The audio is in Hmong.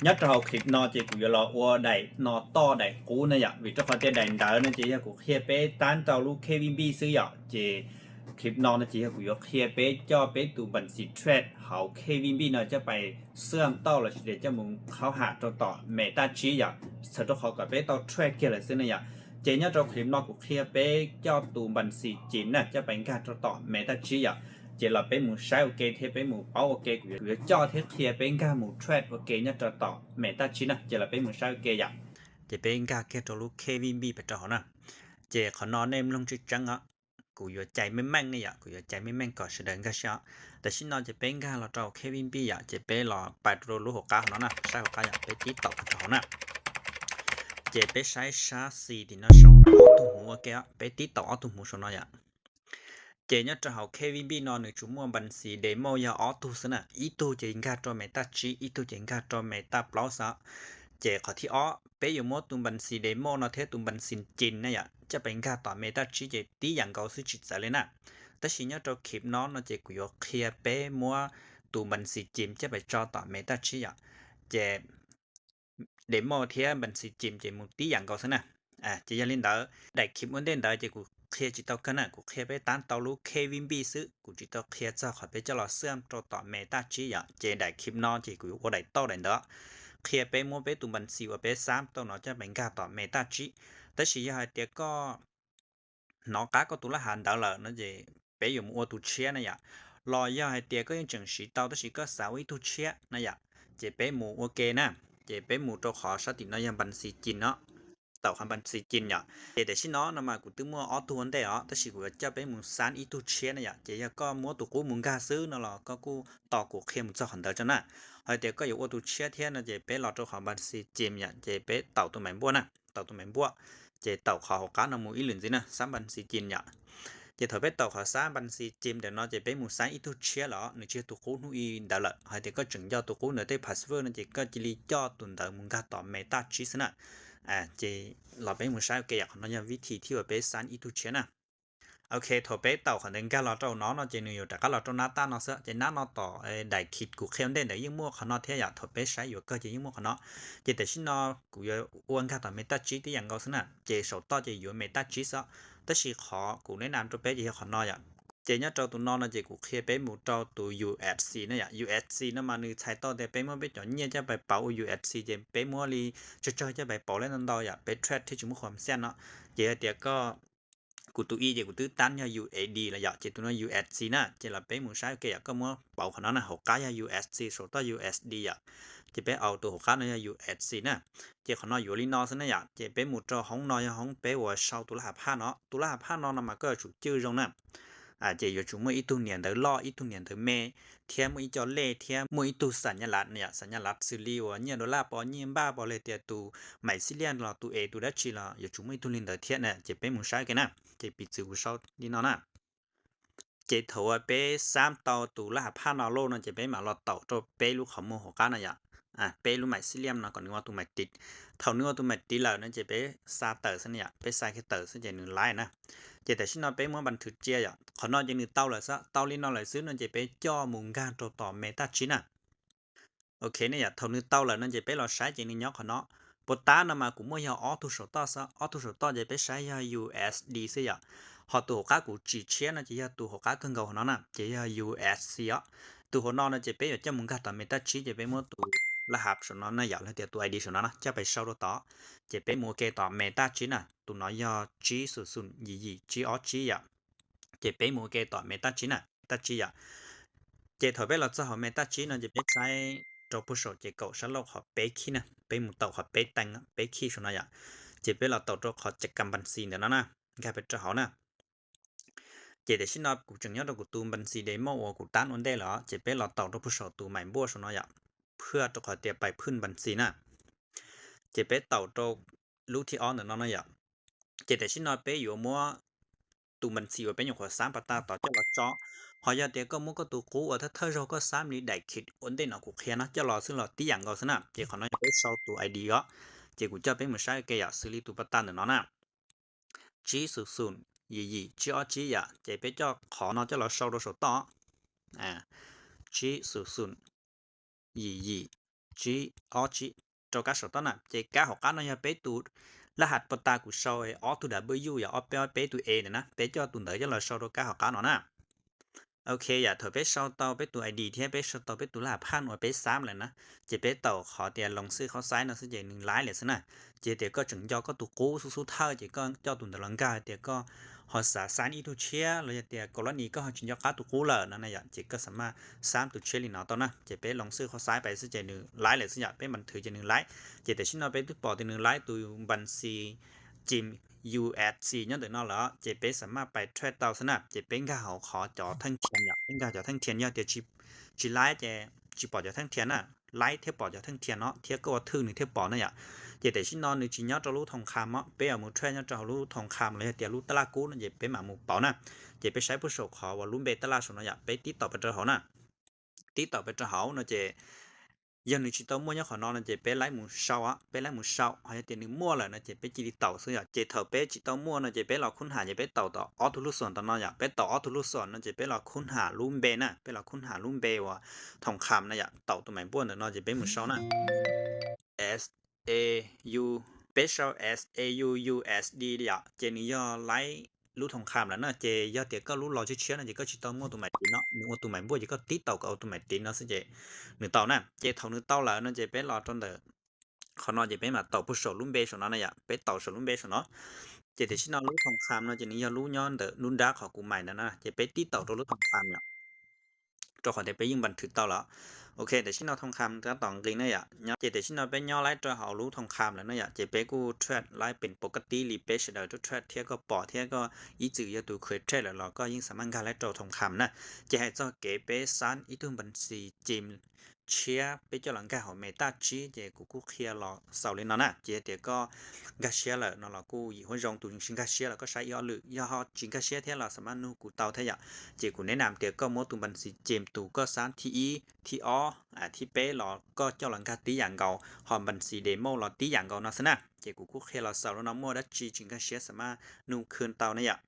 Nyob rau hauv clip no ces kuv yuav los ua daim no toj daim qub na yom, vim rau qhov tias daim ntawd no ces yog kuv qhia peb tab rau lub KVB xwb yom, ces clip no no ces yog kuv yuav qhia peb coj peb tus npas xis trade hauv KVB no coj pais xwam tauj los sis tias coj mus qhaub ham rau tom Meta Jet yom, txhawm rau qhov kom peb tau trade kiag lawm xwb na yom. Ces nyob rau clip no kuv qhia peb coj tus npas xis Jet na coj pais nkag rau tom Meta Jet yom. Ces los peb mus saib ua ke thiab peb mus paub ua ke, kuv yuav coj thiab qhia peb nkag mus trade ua ke nyob rau tom Meta Jet na. Ces los peb mus saib ua ke yom. Ces peb nkag kiag rau lub KVB pem rau hauv na. Ces qhov no nej mloog tseeb tseeb os, kuv yuav cais meej meej ne yom, kuv yuav cais meej meej kom sawv daws nkag siab os. Tam sim no ces peb nkag los rau KVB yom, ces peb los pais rau lub hauv qab hauv no na, saib hauv qab yom, peb tib taum rau hauv na. Ces peb saib sab xis tim no saum ob tug hmuv ua ke, peb tib taum ob tug hmuv saum no yom. Ces nyob rau hauv KVB no nws tsuas muaj npas xis demo yog ob tug xwb na, ib tug ces nkag rau Meta Jet, ib tug ces nkag rau Meta Plauz xwb. Ces qhov thib ob peb yuav muab tus npas xis demo no thiab tus npas xis Jet na yom coj pais nkag tom Meta Jet ces tib yam nkaus xwb tsis txawv li na. Tab sis nyob rau clip no no ces kuv yuav qhia peb muab tus npas xis Jet coj pais tso tom Meta Jet yom. Ces demo thiab npas xis Jet ces mus tib yam nkaus xwb na. Ces yog li ntawd daim clip ua ntej ntawd ces kuv qhia tsis tau kawg na, kuv qhia peb tab tau lub KVB xwb, kuv tsis tau qhia txog qhov peb coj los xwam rau tom Meta Jet yom. Ces daim clip no ces kuv yuav ua daim tauj daim ntawd, qhia peb muab peb tus npas xis uas peb xwam tau no coj pais nkag tom Meta Jet. Tab sis yog hais tias koj hnov qab koj tus laj hav ntawd lawm no ces peb yuav mus ua tus tshiab na yom. Los yog hais tias koj yeej tseem siv tau tab sis koj xav ua ib tug tshiab na yom, ces peb mus ua ke na. Ces peb mus rau qhov sab tim no yog npas xis Jet no, taum qhov npas xis Jet yom. Ces tam sim no no mas kuv twb muaj ob tug ua ntej os, tab sis kuv yuav coj peb mus xwam ib tug tshiab na yom. Ces yog koj muab tus qub mus nkag xwb no los koj kuj tos kuv qhia mus txog qhov ntawd tso na. Hos tias koj yuav ua tus tshiab thiab no ces peb los rau qhov npas xis Jet yom, ces peb taum tus maim npuaj na, taum tus maim npuaj, ces taum qhov hauv qab no mus ib lwm ntxiv na, xwam npas xis Jet yom. Ces thaum peb taum qhov xwam npas xis Jet ntawm no ces peb mus xwam ib tug tshiab lawm, nws tsis yog tus qub hnub i ntawd lawm. Hais tias koj tseem nco tus qub ntawd tej password no ces koj cia li coj tus ntawd mus nkag tom Meta Jet xwb na. Ces los peb mus saib ua ke yom, qhov no yog vib thim thib uas peb xwam ib tug tshiab na. Ok, thaum peb taum qhov ntawd nkag los rau no no ces nws yuav rov qab los rau nab taj no xwb. Ces nab no tom daim clip kuv qhia ua ntej ntawd yeej muaj qhov no thiab yom, thaum peb saib yuav kawg ces yeej muaj qhov no. Ces tam sim no kuv yuav ua nkag tom Meta Jet tib yam nkaus xwb na, ces saum toj ces yuav Meta Jet xwb. Tab sis qhov kuv neb nam rau peb ces yog qhov no yom. Ces nyob rau tus no no ces kuv qhia peb mus rau tus USC na yom. USC no mas nws txhais tau tias peb muab peb cov nyiaj coj pais pauv ua USC ces peb muab li tsawg tsawg coj pais pauv li ntau ntau yom, peb trade thiaj tsis muaj khuam xiaj no. Ces yog tias koj, kuv tus i ces kuv twb tab yog UAD lawm yom, ces tus no USC na, ces los peb mus saib ua ke yom, koj muab pauv qhov no na, hauv qab yog USC, saum toj USD yom. Ces peb au tus hauv qab no yog USC na. Ces qhov no yuav li no xwb na yom, ces peb mus rau hoob no yog hoob peb uas sau tus laj hav phaj no, tus laj hav phaj no no mas koj yuav tsum cwj zoo na. Ces yuav tsum muaj ib tug niam ntawv loj ib tug niam ntawv me, thiab muaj ib co lej thiab muaj ib tug xam nyas lav, xam nyas lav xws li uas nyiaj dollar pov nyiaj npaj pov li tias tus maim xib liaj los tus es tus dab tsi los yuav tsum muaj ib tug li ntawd thiab na, ces peb mus saib ua ke na. Ces piv txwv kuv sau li no na. Ces thaum uas peb xab tau tus laj hav phaj no lawm no ces peb mam los taum rau peb lub qhov muag hauv qab no yom, peb lub maim xib liaj no kom nws ua tus maim tiv. Thaum nws ua tus maim tiv lawm no ces peb xa tawm xwb na yom, peb xa kiag tawm xwb ces nws laiv na. Ces tam sim no peb muab npas thwv cia yom, qhov no ces nws tau lawm xwb, tau li no lawm xwb no ces peb coj mus nkag rau tom Meta Jet na. Ok ne yom, thaum nws tau lawm no ces peb los saib ces nws nyob qhov no. Puas tab no mas kuv muaj yog ob tug saum toj xwb, ob tug saum toj ces peb saib yog USD xwb yom. Ho tus hauv qab kuv tsis tshiab no ces yog tus hauv qab kawg nkaus hauv no na, ces yog USC os. Tus hauv no no ces peb yuav coj mus nkag tom Meta Jet ces peb muab tus laj hav saum no na yom, los tias tus ID saum no na coj pais sau rau tod. Ces peb mus ua ke tom Meta Jet na, tus no yog tsib xus xus yim yim tsib ob tsib yom. Ces peb mus ua ke tom Meta Jet na, Meta Jet yom. Ces thaum peb los txog hauv Meta Jet no ces peb saib rau puag saum ces kaum sab laug qhov peb khij na, peb mus taum qhov peb teev peb khij saum no yom. Ces peb los taum rau qhov cam npas xis ntawm no na, nkag pem rau hauv na. Ces tam sim no kuv tseem nyob rau kuv tus npas xis demo uas kuv tab ua ntej lawm, ces peb los taum rau puag saum tus maim npuaj saum no yom, phwj rau qhov tias pais phwj npas xis na. Ces peb taum rau lub thib ob ntawm no no yom. Ces tam sim no peb yuav muab tus npas xis uas peb nyuam qhuav xab pas tas tod coj los tso. Ho yog tias koj muab koj tus qub uas thawj thawj zaug koj xab li daim khij ua ntej no kuv qhia no coj los xwb los tib yam nkaus xwb na. Ces qhov no yog peb sau tus ID os. Ces kuv coj peb mus saib ua ke yom, xws li tus pas tas ntawm no na, tsib xus xus yim yim tsib ob tsib yom, ces peb coj qhov no coj los sau rau saum toj, tsib xus xus yim yim tsib ob tsib rau kab saum toj na. Ces kab hauv qab no yog peb tus laj has pos tas kuv sau ob tug W yog ob peb ob peb tus E ntawm na, peb coj tus ntawd coj los sau rau kab hauv qab no na. Ok, yam thaum peb sau tau peb tus I D thiab peb sau tau peb tus laj has phaj uas peb xab lawm na, ces peb taum qhov tias loos xwj qhov xaib no xwb ces nws laib lawm xwb na. Ces tias koj tseem nco koj tus qub xub xub thawj ces koj coj tus ntawd los nkag tias koj ho xav xab ib tug tshiab los yog tias kaum lab nis koj ho tsis nco qab tus qub lawm no na yom, ces koj xav maj xab tus tshiab li no tau na. Ces peb loos xwj qhov xaib pais xwb ces nws laib lawm xwb yom, peb npas thwv ces nws laib. Ces tam sim no peb twb pom tias nws laib tus npas xis cim U S C nyob ntawm no lawm ces peb xav maj pais trade tau xwb na. Ces peb nkag hauv qhov cov theej thias yom, peb nkag cov theej thias, yog tias tsis laib ces tsis pom cov theej thias na, laib thiaj pom cov theej thias no thiab koj ua thwj nws thiaj pom na yom. Ces tam sim no nws tsis nyob rau lub thoos kham os, peb yuav mus trade nyob rau hauv lub thoos kham los yog tias lub tab laj kub no ces peb mam mus pauv na. Ces peb saib puag saum qhov uas lub npe tab laj saum no yom, peb tib taum pes rau hauv na. Tib taum pes rau hauv no ces yog nws tsis tau muaj nyob qhov no no ces peb laib mus sau, peb laib mus sau, ho yog tias nws muaj lawm no ces peb cia li taum xwb yom. Ces thaum peb tsis tau muaj no ces peb los khub ham ces peb taum tom ob tug lub xoom tom no yom, peb taum ob tug lub xoom no ces peb los khub ham lub npe na, peb los khub ham lub npe uas thoos kham na yom, taum tus maim npuaj ntawm no ces peb mus sau na. S A U, peb sau S A U U S D yom, ces nws yog laib lub thoos kham lawm na. Ces yog tias koj lub los tshiab tshiab no ces koj tsis tau muaj tus maim tiv no, nws ua tus maim npuaj ces koj tib taum kom ua tus maim tiv no xwb ces nws tau na. Ces thaum nws tau lawm no ces peb los rau ntawm qhov no ces peb mam taum puag saum lub npe saum no na yom, peb taum saum lub npe saum no. Ces tam sim no lub thoos kham no ces nws yog lub nyob ntawm lub nrab qhov kuv maim ntawd na, ces peb tib taum rau lub thoos kham yom, rau qhov tias peb yeej npas thwv tau lawm. Ok, tam sim no thoos kham tab tom nqis na yom, ces tam sim no peb nyob laib rau hauv lub thoos kham lawm na yom, ces peb kuj trade laib pes pov ka tib li peb sawv daws tub trade thiab koj pom thiab koj ib txwm yog tus kheev trade lawm los koj yeej xav maj nkag laib rau thoos kham na. Ces hais txog kev peb xab ib tug npas xis cim tshiab peb coj los nkag hauv meta tsib ces kuv kuj qhia los xaus li no na. Ces yog tias koj nkag siab lawm no los kuj yim huab zoo, tus tsis nkag siab los koj saib ib ob lwm, yog ho tsis nkag siab thiab los xav maj nug kuv tau thiab yom. Ces kuv neb nam tias koj muab tus npas xis cim tus koj xab thib ib, thib ob, thib peb los koj coj los nkag tib yam nkaus, ho npas xis demo los tib yam nkaus no xwb na. Ces kuv kuj qhia los xaus li no, muaj dab tsi tsis nkag siab xav maj nug khw tau na yom.